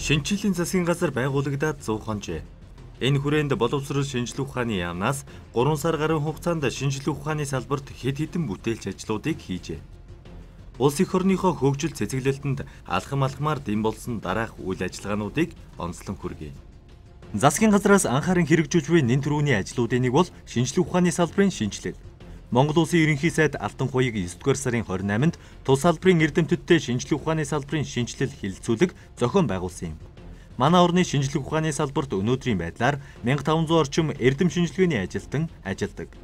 Шинчиллийн засгийн газар байгуулагдаад 100 хонжээ. Энэ хүрээнд боловсрол шинжлэх ухааны яамнаас 3 сар гаруй хугацаанд шинжлэх ухааны салбарт хэд хэдэн бүтээлч ажлуудыг хийжээ. Улс эх орныхоо хөгжил цэцэглэлтэнд алхам алхмаар дэм болсон дараах үйл ажиллагаануудыг онцлон хүргэе. Засгийн газраас анхааран хэрэгжүүлж буй нэн төрүүний ажлуудын нэг бол шинжлэх ухааны салбарын шинжилэл. Монгол Улсын ерөнхий сайд Алтанхуяг 9-р сарын 28-нд тус салбарын эрдэмтдтэй шинжлэх ухааны салбарын шинжилэл хэлэлцүүлэг зохион байгуулсан юм. Манай орны шинжлэх ухааны салбарт өнөөдрийн байдлаар 1500 орчим эрдэм шинжилгээний ажилтан ажилладаг.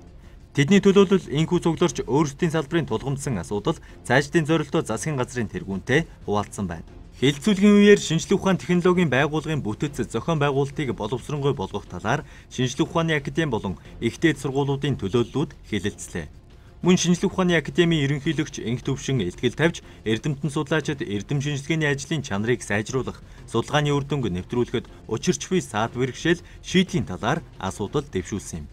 Тэдний төлөөлөл энэхүү цугларч өөрсдийн салбарын тулгамдсан асуудал цаашдын зорилтоо засгийн газрын тэргүүнтэй хуваалцсан байна. Хэлэлцүүлгийн үеэр шинжлэх ухаан технологийн байгууллагын бүтэц зохион байгуулалтыг боловсронгүй болгох талаар шинжлэх ухааны академи болон их дээд сургуулиудын төлөөллүүд хэлэлцлээ. Мөн шинжлэх ухааны академийн ерөнхийлөгч Энх Төвшин илтгэл тавьж эрдэмтэн судлаачид эрдэм шинжилгээний ажлын чанарыг сайжруулах, судалгааны үр дүнг нэвтрүүлэхэд учирч буй саад бэрхшээл шийдлийн талаар асуудал дэвшүүлсэн юм.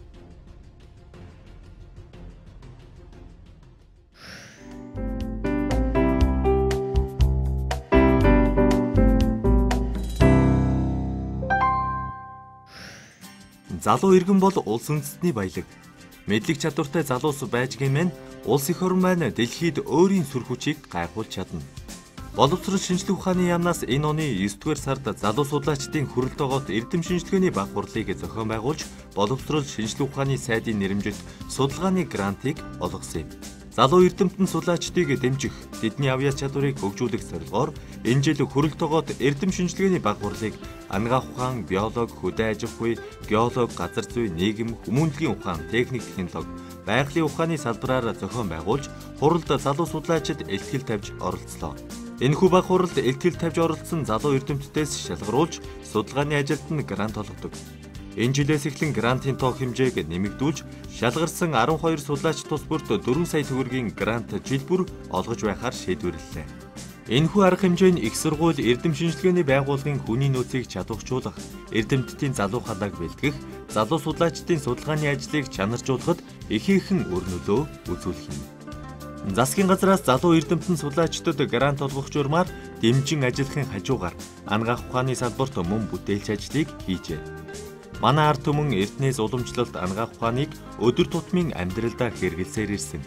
Залуу иргэн бол улс үндэстний баялаг. Мэдлэг чадвартай залуус байж гэмээр улс эх орн маань дэлхийд өөрийн сүр хүчийг гайхуулж чадна. Боловсрол шинжлэх ухааны яамнаас энэ оны 9-р сард залуу судлаачдын хөрөл тогоот эрдэм шинжилгээний баг хурлыг зохион байгуулж боловсрол шинжлэх ухааны сайдын нэрэмжит судалгааны грантыг олгосон юм. Залуу эрдэмтэн судлаачдыг дэмжих, тэдний авьяас чадварыг хөгжүүлэх зорилгоор энэ жил хөрөл тогоот эрдэм шинжилгээний баг хурлыг анагаах ухаан, биолог, хөдөө аж ахуй, геолог, газар зүй, нийгэм, хүмүүнлэгийн ухаан, техник технологи, байгалийн ухааны салбараар зохион байгуулж хуралд залуу судлаачид илтгэл тавьж оролцлоо. Энэхүү баг хуралд илтгэл тавьж оролцсон залуу эрдэмтдээс шалгаруулж судалгааны ажилд нь грант олгодог. Энэ жилээс эхлэн грантын тоо хэмжээг нэмэгдүүлж шалгарсан 12 судлаач тус бүрт 4 сая төгрөгийн грант жил бүр олгож байхаар шийдвэрлэлээ. Энэхүү арга хэмжээ нь их сургууль эрдэм шинжилгээний байгууллагын хүний нөөцийг чадваржуулах, эрдэмтдийн залуу халааг бэлтгэх, залуу судлаачдын судалгааны ажлыг чанаржуулахад ихээхэн үр нөлөө үзүүлэх юм. Засгийн газраас залуу эрдэмтэн судлаачдад грант олгох журмаар дэмжин ажиллахын хажуугаар анагаах ухааны салбарт мөн бүтээлч ажлыг хийжээ. Манай ард түмэн эртнээс уламжлалт анагаах ухааныг өдөр тутмын амьдралдаа хэрэглэсээр ирсэн.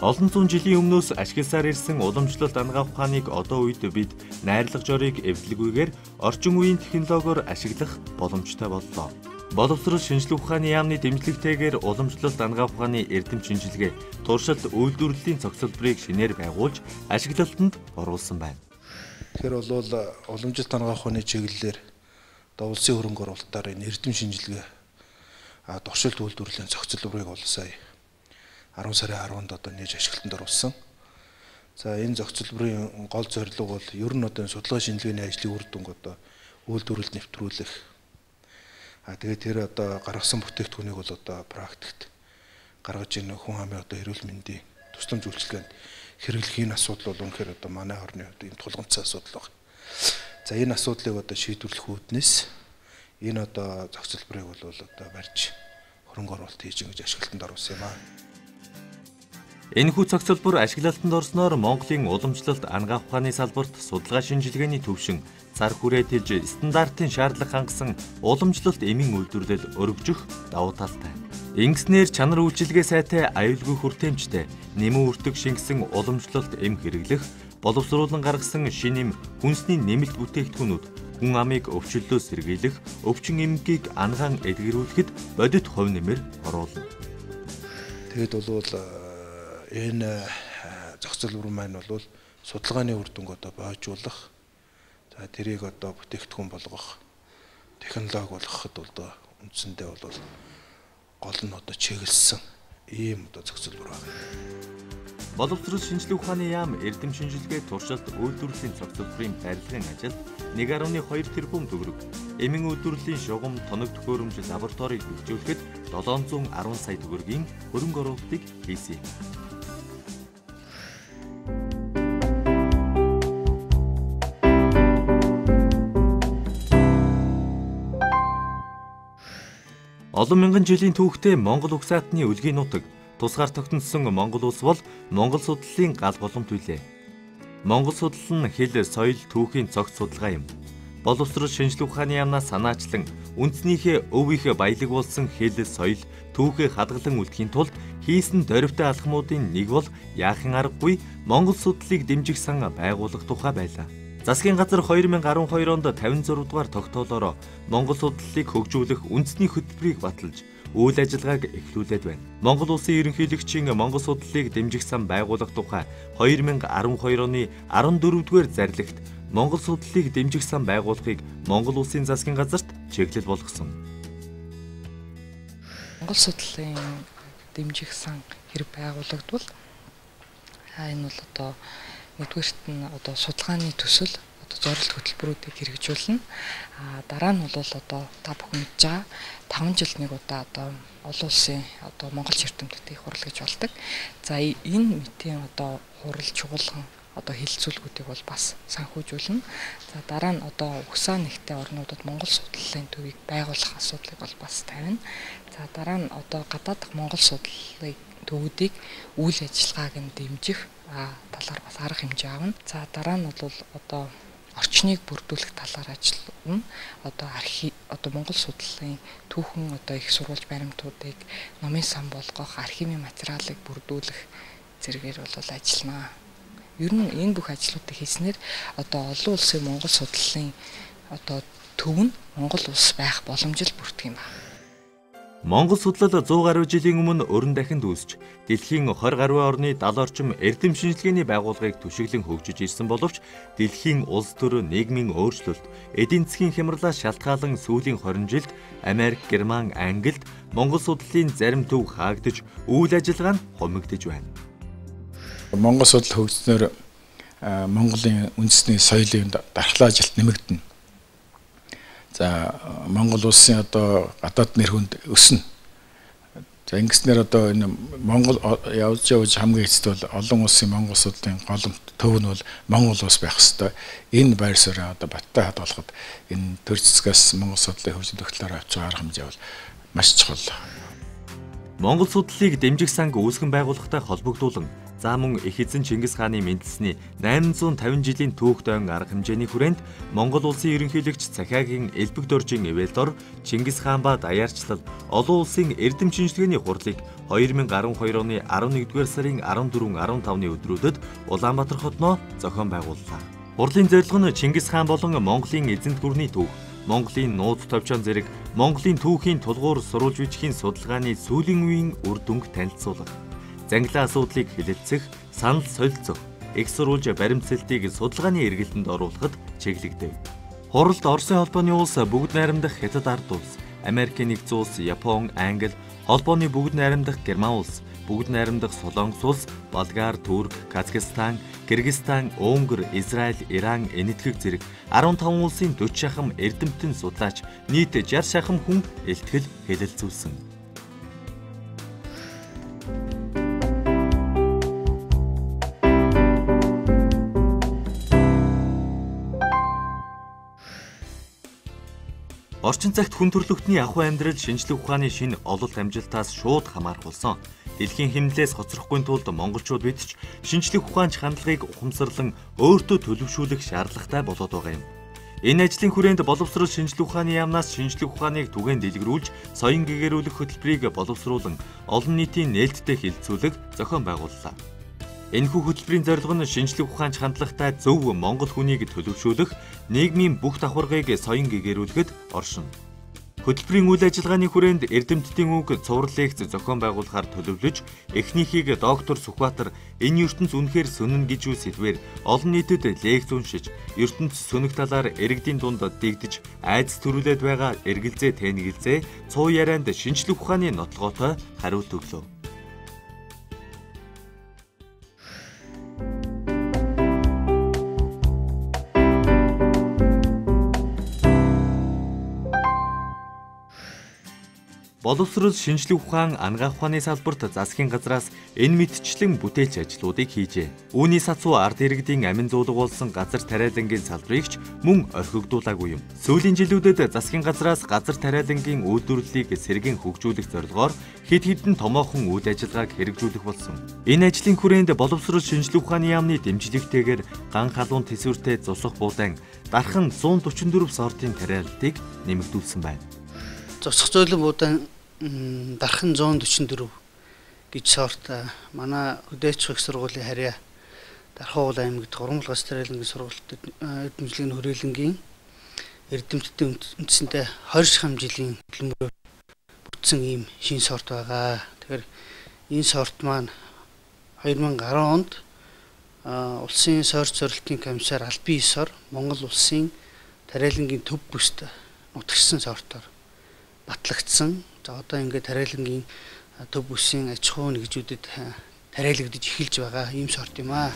Олон зуун жилийн өмнөөс ашигласаар ирсэн уламжлалт анагаах ухааныг одоо үед бид найрлага жорыг эвдлэгүйгээр орчин үеийн технологиор ашиглах боломжтой боллоо. Боловсрол шинжлэх ухааны яамны дэмжлэгтэйгээр уламжлалт анагаах ухааны эрдэм шинжилгээ, туршилт үйлдвэрлэлийн цогцлборыг шинээр байгуулж ашиглалтанд оруулсан байна. Тэгэхээр бол уламжлалт анагаах ухааны чиглэлээр одоо улсын хөрөнгө оруулалтаар энэ эрдэм шинжилгээ туршилт үйлдвэрлэлийн зохицолборыг бол сая 10 сарын 10-нд одоо нээж ашиглалтанд оруулсан. За энэ зохицолборын гол зорилго бол ер нь одоо энэ судалгаа шинжилгээний ажлын үр дүнг одоо үйлдвэрлэлд нэвтрүүлэх. Тэгээд тэр одоо гаргасан бүтээгдэхүүнийг бол одоо практикт гаргаж энэ хүн амын одоо эрүүл мэндийн тусламж үйлчилгээнд хэрэглэх энэ асуудал бол үнэхээр одоо манай орны хувьд ийм тулгамдсан асуудал байна. За энэ асуудлыг одоо шийдвэрлэх үүднээс энэ одоо зохицолборыг бол одоо барьж хөрөнгө оруулалт хийж ингэж ашиглалтанд оруулсан юм аа. Энэхүү цогцолбор ашиглалтанд орсноор Монголын уламжлалт анагаах ухааны салбарт судалгаа шинжилгээний түвшин, зар хүрээ тэлж стандартын шаардлага хангасан уламжлалт эмийн үйлдвэрлэл өргөжих давуу талтай. Ингэснээр чанар үйлчилгээ сайтай аюулгүй хүртээмжтэй нэмэн үртэг шингэсэн уламжлалт эм хэрэглэх, боловсруулан гаргасан шинэ эм хүнсний нэмэлт бүтээгдэхүүнүүд хүн амыг өвчлөлөөс сэргийлэх, өвчин эмгэгийг анагаан эдгэрүүлэхэд бодит хувь нэмэр оруулна. Тэгэд бол энэ зохицолбор маань бол судалгааны үр дүнг одоо боожуулах, за тэрийг одоо бүтээгдэхүүн болгох, технологи болгоход одоо үндсэндээ бол гол нь одоо чиглэсэн ийм одоо зохицолбор байна. Боловсрол шинжлэх ухааны яам эрдэм шинжилгээ туршилт үйлдвэрлэлийн цогцлборын барилгын ажилд 1.2 тэрбум төгрөг, эмийн үйлдвэрлэлийн шугам, тоног төхөөрөмж лабораторийг бэлжүүлэхэд 710 сая төгрөгийн хөрөнгө оруулалтыг хийсэн юм. Олон мянган жилийн түүхтэй Монгол угсаатны үлгийн нутаг тусгаар тогтносон Монгол улс бол Монгол судлалын гал боломт билээ. Монгол судлал нь хэл, соёл, түүхийн цогц судалгаа юм. Боловсрол шинжлэх ухааны яамнаас санаачлан үндснийхээ өв их баялаг болсон хэл, соёл, түүхээ хадгалан үлдэхийн тулд хийсэн дөрвтэй алхмуудын нэг бол яахын аргагүй Монгол судлалыг дэмжих сан байгуулах тухай байлаа. Засгийн газар 2012 онд 56 дугаар тогтоолоор Монгол судлалыг хөгжүүлэх үндэсний хөтөлбөрийг баталж үйл ажиллагааг эхлүүлээд байна. Монгол Улсын ерөнхийлөгчийн Монгол судлалыг дэмжих сан байгуулах тухай 2012 оны 14-р зарлагт Монгол судлалыг дэмжих сан байгуулахыг Монгол Улсын засгийн газарт чиглэл болгосон. Монгол судлалын дэмжих сан хэрэг байгуулагдвал энэ бол одоо нэгдүгээрт нь одоо судалгааны төсөл одоо зорилт хөтөлбөрүүдийг хэрэгжүүлнэ. Дараа нь бол одоо та бүхэн мэдж байгаа 5 жилд нэг удаа одоо олон улсын одоо Монгол эрдэмтдийн хурал гэж болдог. За энэ мэтийн одоо хурал чуулган одоо хэлэлцүүлгүүдийг бол бас санхүүжүүлнэ. За дараа нь одоо угсаа нэгтэй орнуудад Монгол судлалын төвийг байгуулах асуудлыг бол бас тавина. За дараа нь одоо гадаадах Монгол судлалын төвүүдийг үйл ажиллагааг нь дэмжих талаар бас арга хэмжээ авна. За дараа нь бол одоо орчныг бүрдүүлэх талаар ажиллана. Одоо архив одоо Монгол судлалын түүхэн одоо их сурвалж баримтуудыг номын сан болгох, архивын материалыг бүрдүүлэх зэрэгээр бол ажиллана. Ер нь энэ бүх ажлуудыг хийснээр одоо олон улсын Монгол судлалын одоо төв нь Монгол улс байх боломж л бүрдэх юм байна. Монгол судлал 100 гаруй жилийн өмнө өрн дахинд үүсч дэлхийн 20 гаруй орны 70 орчим эрдэм шинжилгээний байгууллагыг түшиглэн хөгжиж ирсэн боловч дэлхийн улс төр нийгмийн өөрчлөлт, эдийн засгийн хямралаас шалтгаалan сүүлийн 20 жилд Америк, Герман, Англид Монгол судлалын зарим төв хаагдаж, үйл ажиллагаа нь хумигдаж байна. Монгол судлал хөгжснөөр Монголын үндэсний соёлын дархлаа ажилт нэмэгдэнэ. За Монгол улсын одоо гадаад нэр хүнд өснө. За ингэснээр одоо энэ Монгол явж явж хамгийн эцэст бол олон улсын Монгол судлалын голомт төв нь бол Монгол улс байх ёстой. Энэ байр суурь одоо баттай хадгалахад энэ төр зэсгээс Монгол судлалын хөгжлийн талаар авч байгаа арга хэмжээ бол маш чухал. Монгол судлалыг дэмжих санг үүсгэн байгууллагатай холбогдуулан за мөн их эзэн Чингис хааны мэндэлсний 850 жилийн түүх дойн арга хэмжээний хүрээнд Монгол улсын ерөнхийлөгч Цахиагийн Элбэг доржийн ивэлдор Чингис хаан ба даяарчлал олон улсын эрдэм шинжилгээний хурлыг 2012 оны 11-р сарын 14-15-ны өдрүүдэд Улаанбаатар хотноо зохион байгууллаа. Хурлын зорилго нь Чингис хаан болон Монголын эзэнт гүрний түүх, Монголын нууц товчон зэрэг Монголын түүхийн тулгуур сурвалж бичгийн судалгааны сүүлийн үеийн үр дүнг танилцуулах, зангилаа асуудлыг хэлэлцэх, санал солилцох, их сурвалж баримтсалтыг судалгааны эргэлтэнд оруулахад чиглэгдэв. Хуралд Оросын холбооны улс, бүгд найрамдах Хятад ард улс, Америкийн нэгдсэн улс, Япон, Англи, холбооны бүгд найрамдах Герман улс, бүгд найрамдах Солонгос улс, Болгар, Турк, Казахстан, Кыргызстан, Унгар, Израиль, Иран, Энэтхэг зэрэг 15 улсын 40 шахам эрдэмтэн судлаач, нийт 60 шахам хүн илтгэл хэлэлцүүлсэн. Орчин цагт хүн төрөлхтний ахуй амьдрал шинжлэх ухааны шинэ ололт амжилтаас шууд хамаарах болсон. Дэлхийн хэмнэлээс хоцрохгүй тулд монголчууд бид ч шинжлэх ухаанч хандлагыг ухамсарлан өөртөө төлөвшүүлэх шаардлагатай болоод байгаа юм. Энэ ажлын хүрээнд боловсрол шинжлэх ухааны яамнаас шинжлэх ухааныг түгээн дэлгэрүүлж, соён гэгэрүүлэх хөтөлбөрийг боловсруулан олон нийтийн нээлттэй хилцүүлэг зохион байгууллаа. Энэхүү хөтөлбөрийн зорилго нь шинжлэх ухаанч хандлагатай зөв монгол хүнийг төлөвшүүлэх, нийгмийн бүх давхаргыг соён гэгэрүүлэхэд оршино. Хөтөлбөрийн үйл ажиллагааны хүрээнд эрдэмтдийн үг цуврал лекц зохион байгуулахаар төлөвлөж, эхнийхийг доктор Сүхбаатар энэ ертөнц үнэхээр сөнөн гэж үе сэдвээр олон нийтэд лекц уншиж, ертөнц сөнөх талаар иргэдийн дунд дэгдэж, айдас төрүүлээд байгаа эргэлзээ тэнэгэлзээ цуу ярианд шинжлэх ухааны нотлогоотой хариулт өглөө. Боловсрол шинжлэх ухаан, анагаах ухааны салбарт засгийн газраас энэ мэтчлэн бүтээлч ажлуудыг хийжээ. Үүний сацуу ард иргэдийн амин зуулга болсон газар тариалангийн салбарыг ч мөн орхигдуулаагүй юм. Сүүлийн жилүүдэд засгийн газраас газар тариалангийн үйлдвэрлэлийг сэргээн хөгжүүлэх зорилгоор хэд хэдэн томоохон үйл ажиллагааг хэрэгжүүлэх болсон. Энэ ажлын хүрээнд боловсрол шинжлэх ухааны яамны дэмжлэгтэйгээр ган халуун төсвөртэй зусах буудан дархан 144 сортын тариалалтыг нэмэгдүүлсэн байна. Зусах зөөлөн буудан дархан 144 гэж сорт манай хөдөөч их сургуулийн харьяа Дархан уул аймагт Гурван газар тариалангийн сургуульд эрдэмжлэгийн хүрээлэнгийн эрдэмтдийн үндсэндээ 20 шахам жилийн хөдөлмөрөөр бүтсэн ийм шинэ сорт байгаа. Тэгэхээр энэ сорт маань 2010 онд улсын сорт сорилтын комиссар албан ёсоор Монгол улсын тариалангийн төв бүст нутагшсан сортоор батлагдсан. За одоо ингээд тариалангийн төв бүсийн аж ахуйн нэгжүүдэд тариалагдаж эхэлж байгаа ийм сорт юм аа.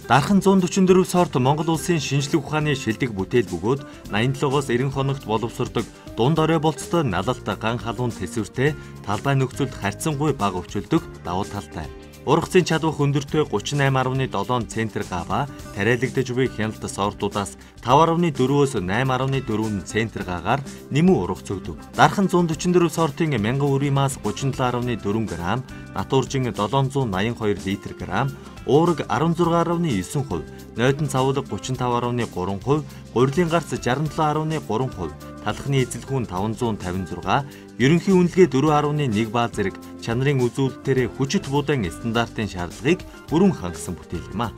Дархан 144 сорт Монгол улсын шинжлэх ухааны шилдэг бүтээл бөгөөд 87-оос 90 хоногт боловсрдог дунд орой болцтой налалт ган халуун төсвөртэй талбай нөхцөлд харьцангуй бага өвчлөдөг давуу талтай. Ургацын чадвах өндөртэй 38.7 центр гава тариалагдаж буй хяналт сортуудаас 5.4-өөс 8.4 центр гагаар нэмэн ургац өгдөг. Дархан 144 сортын 1000 үрийн мас 37.4 грамм, натуржин 782 литр грамм, уураг 16.9%, нойтон цавуулга 35.3%, гурилын гарц 67.3%, талхны эзэлхүүн 556, ерөнхий үнэлгээ 4.1 баал зэрэг чанарын үзүүлэлтээр хүчит буудан стандартын шаардлагыг бүрэн хангасан бүтээл юм а.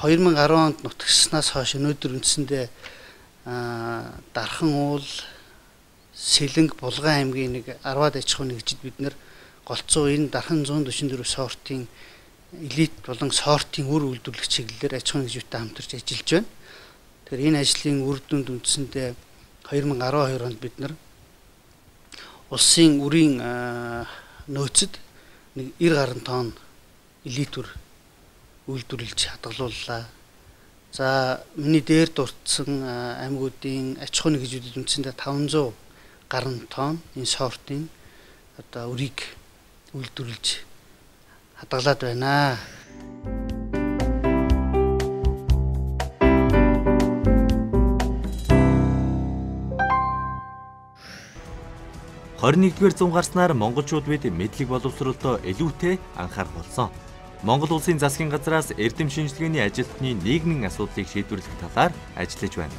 2010 онд нутагшснаас хойш өнөөдөр үндсэндээ Дархан уул, Сэлэнг, Булган аймгийн нэг 10-аад аж ахуйн нэгжид бид нэр голцоо энэ Дархан 144 сортын элит болон сортын үр үйлдвэрлэх чиглэлээр аж ахуйн нэгжүүдтэй хамтарч ажиллаж байна. Тэгэхээр энэ ажлын үр дүнд үндсэндээ 2012 онд бид нар улсын үрийн нөөцөд нэг 90 гаруй тонн элит үр үйлдвэрлэж хадгалууллаа. За миний дээр дурдсан аймагуудын аж ахуйн нэгжүүдэд үндсэндээ 500 гаруй тонн энэ сортын одоо үрийг үйлдвэрлэж хадгалаад байна. 21-р зуун гарснаар монголчууд бид мэдлэг боловсролдоо илүүтэй анхаарах болсон. Монгол улсын засгийн газраас эрдэм шинжилгээний ажилтны нийгмийн асуудлыг шийдвэрлэх талаар ажиллаж байна.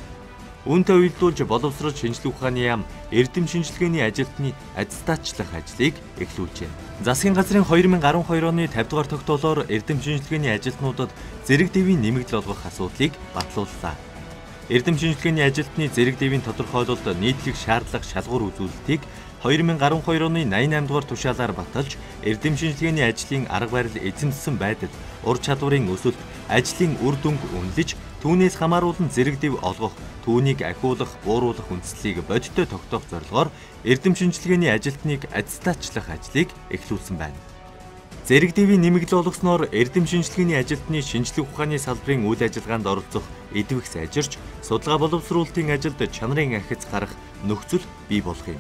Үүнтэй уялдуулж боловсрол шинжлэх ухааны яам эрдэм шинжилгээний ажилтны аттестатчлах ажлыг эхлүүлжээ. Засгийн газрын 2012 оны 50 дугаар тогтоолоор эрдэм шинжилгээний ажилтнуудад зэрэг дэвийн нэмэгдэл олгох асуудлыг батлууллаа. Эрдэм шинжилгээний ажилтны зэрэг дэвийн тодорхойлолд нийтлэг шаардлага шалгуур үзүүлэлтийг 2012 оны 88 дугаар тушаалаар баталж, эрдэм шинжилгээний ажлын арга барил эзэмшсэн байдал, ур чадварын өсөлт, ажлын үр дүнг үнэлж, түүнээс хамааруулан зэрэг дэв олгох, түүнийг ахиулах, бууруулах үндслийг бодиттой тогтоох зорилгоор эрдэм шинжилгээний ажилтныг аттестатчлах ажлыг эхлүүлсэн байна. Зэрэг дэвийн нэмэгдэл олгосноор эрдэм шинжилгээний ажилтны шинжлэх ухааны салбарын үйл ажиллагаанд оролцох идэвх сайжирч, судалгаа боловсруулалтын ажилд чанарын ахиц гарах нөхцөл бий болох юм.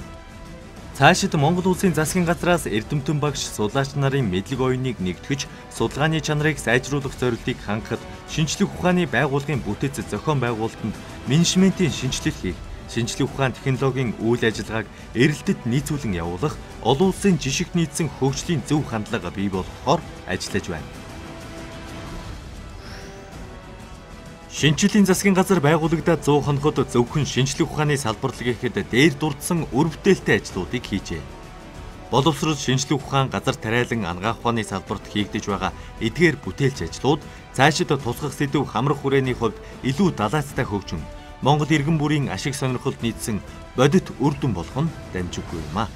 Цаашид Монгол улсын засгийн газраас эрдэмтэн багш судлаач нарын мэдлэг оюуныг нэгтгэж, судалгааны чанарыг сайжруулах зорилтыг хангахад шинжлэх ухааны байгууллагын бүтэц зохион байгуулалтанд менежментийн шинжилэл хийх, шинжлэх ухаан технологийн үйл ажиллагааг эрэлтэд нийцүүлэн явуулах, олон улсын жишгт нийцсэн хөгжлийн зөв хандлага бий болгохоор ажиллаж байна. Шинжлэлийн засгийн газар байгуулагдаад 100 хоногт зөвхөн шинжлэх ухааны салбарлаг гэхэд дээр дурдсан үр бүтээлтэй ажлуудыг хийжээ. Боловсрол шинжлэх ухаан газар тариалан анагаах ухааны салбарт хийгдэж байгаа эдгээр бүтээлч ажлууд цаашид тусгах сэдэв хамрах хүрээний хувьд илүү далайцтай хөгжин Монгол иргэн бүрийн ашиг сонирхолд нийцсэн бодит үр дүн болох нь дамжиггүй юм а.